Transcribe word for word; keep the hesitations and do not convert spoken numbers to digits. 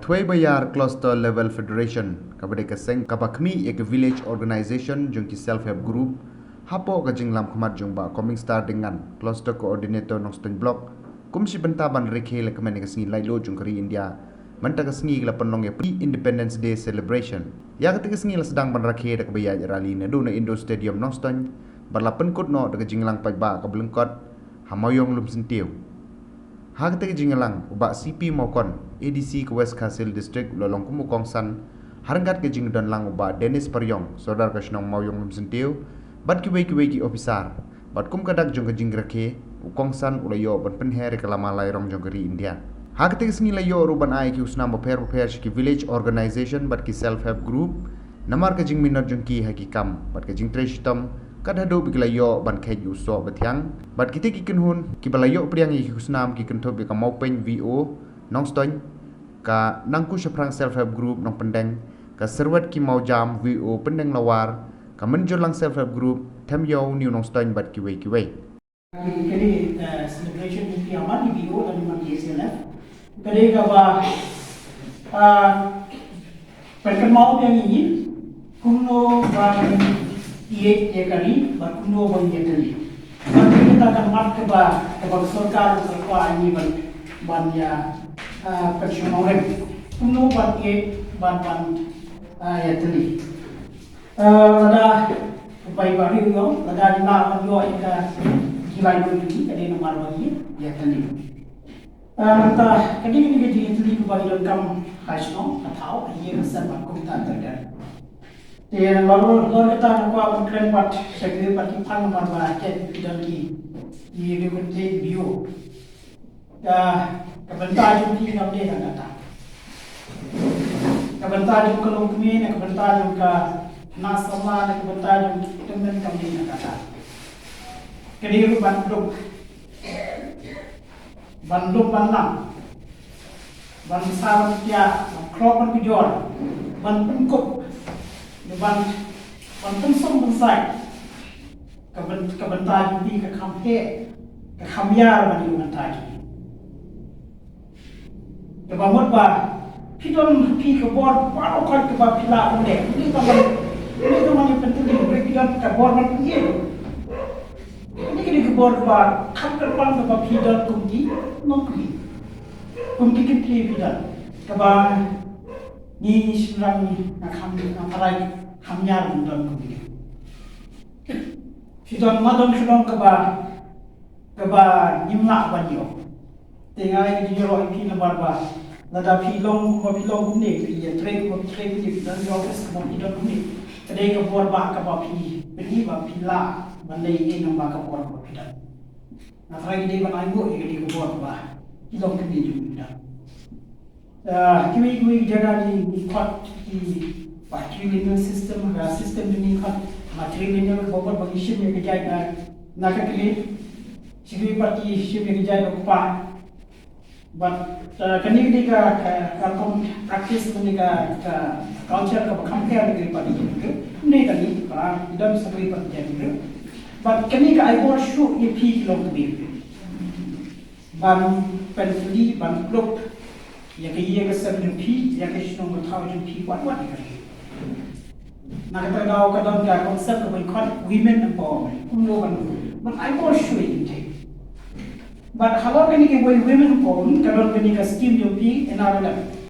Thwei Bayar Cluster Level Federation, kaba dei ka seng kaba khmih ïa ka village organization jong ki self help group, hapoh ka jinglam khmat jong Bah Coming Star Dengan, Cluster Coordinator Nongstoiñ Block, kum shi bynta ban rakhe lehkmen ïa ka sngi laitluid jong ka ri India. Mynta ka sngi ka la pynlong ïa pre-Independence Day celebration. Ïa kata ka sngi la sdang ban rakhe da kaba ïaid rally naduh na Indoor Stadium Nongstoiñ, bad la pynkut noh da ka jingïalang paidbah kaba lyngkot ha Mawïong Lumsyntiew. Ha kata ka jingïalang, u Bah C P Mawkon, A D C ka West Khasi Hills District, u la long kum u kongsan, ha ryngkat ka jingdon lang u Bah Dennis Pariong, Sordar ka shnong Mawïong Lumsyntiew, bad kiwei kiwei ki ophisar. Bad kum ka dak jong ka jingrakhe, u kongsan u la ïoh ban pynher ïa ka lama lai rong jong ka ri India. Ha kata ka sngi la ïoh ruh ban ai ki khusnam bapher bapher sha ki village organization bad ki self help group, namar ka jingminot jong ki ha ki kam bad ka jingtrei shitom, kat haduh ba ki la ïoh ban kheit ïa u soh bathiang. Bad kita ki kynhun kiba la ïoh pdiang ïa ki khusnam ki kynthup ïa ka Mawpeiñ V O Nongstoiñ, ka Nangku Shaphrang Self Help Group Nongpyndeng, ka Serwet ki Mawjam V O Pyndeng Lawar, ka Mynjurlang Self Help Group Themïew New Nongstoiñ bad kiwei kiwei. Kane, kane, eh, celebration jong ki, amar ki V O lane amar ki S L F. Ka dei kaba, ah, pynkynmaw biang ïa ngi kumno ban ïeit ïa ka ri bad kumno ban ïatylli. Bad kane ka dei ka mat kaba, kaba ka sorkar ka kwah ïa ngi ban, ban ïa, ah, pynshong nongrim. Kumno ban ïeit, ban, ban, ah, ïatylli. Eh, lada, bai ba ri u ong, lada ri la ban ïoh ïa ka jinglaitluid jong ngi, ka dei namar ba ngi ïatylli. Eh, mynta, ka dei kane ka jingïatylli kaba ngi donkam ha shnong, ha thaw, ha ïing ha sem bad kumta ter ter. Te, lor, lor kata nga kwah ban kren pat sha kiwei pat ki phang namar ba ki don ki, ki, ki, ki, ki, Ka, ka bynta jong ki kam dei tang kata. Ka bynta jong ka longkmie ne ka bynta jong ka na samla ne ka bynta jong ki tymmen kam dei tang kata. Ka dei ruh ban duk, ban duk ban lang, ban sa ban pia, ban khlok ban kujor, ban pynkup, ban, ban pynsum pynsai. Ka byn-, ka bynta jong phi ka kham heh, ka kham ïar ban ïa ka bynta jong phi. Kaba mut ba phi don ha phi ka bor baroh khoit kaba phi lah ban leh. Ym dei tang ban, ym dei tang ban ïa pyntylli, hynrei phi don ka bor ban pynïaid. Kane ka dei ka bor kaba kham kyrpang kaba phi don kum ki nongkmie, kum ki kynthei phi don. Kaba ngi shynrang ngi nga kham, nga tharai kham ïar ban don kum kine. Phi don, ma don shuh long kaba, kaba ngim lah ban ïoh. Te nga ai ka jingïaroh ïa phi namar ba lada phi long kumba phi long kumne, phi ïatrei kumba phi trei kumne, phi don ki office kumba phi don kumne, ka dei ka bor ba kaba phi pyni ba phi lah ban leh ïa namar ka bor ba phi don. Nga tharai ka dei ban ai nguh ïa ka dei ka bor ba phi long kumne jong phi don. Ah, kiwei kiwei ki jaka ngi, ngi khot ki matrilineal system, ka system jong ngi khot matrilineal, ka bor ba ngi shim ïa ka jait na, na ka kmie. Shi kiwei pat ki shim ïa ka jait na u kpa. But, ah, kane ka dei ka, ka, ka rukom practice, kane ka, ka culture kaba kham pher na kiwei pat ki jait. Ym dei tang ngi, para ki don sa kiwei pat ki jait. But kane ka ai bor shuh ïa phi ki longkmie. Ban pyntylli, ban pynkup ïa ka ïing ka sem jong phi, ïa ka shnong ka thaw jong phi, wat wat ïa ka ri. Na kata ka daw ka don ka concept kaba ngi khot women empowerment. Kumno ban, ban ai bor shuh ïa ki. Bad halor kane ka women empowerment ka don kane ka scheme jong phi N R L M.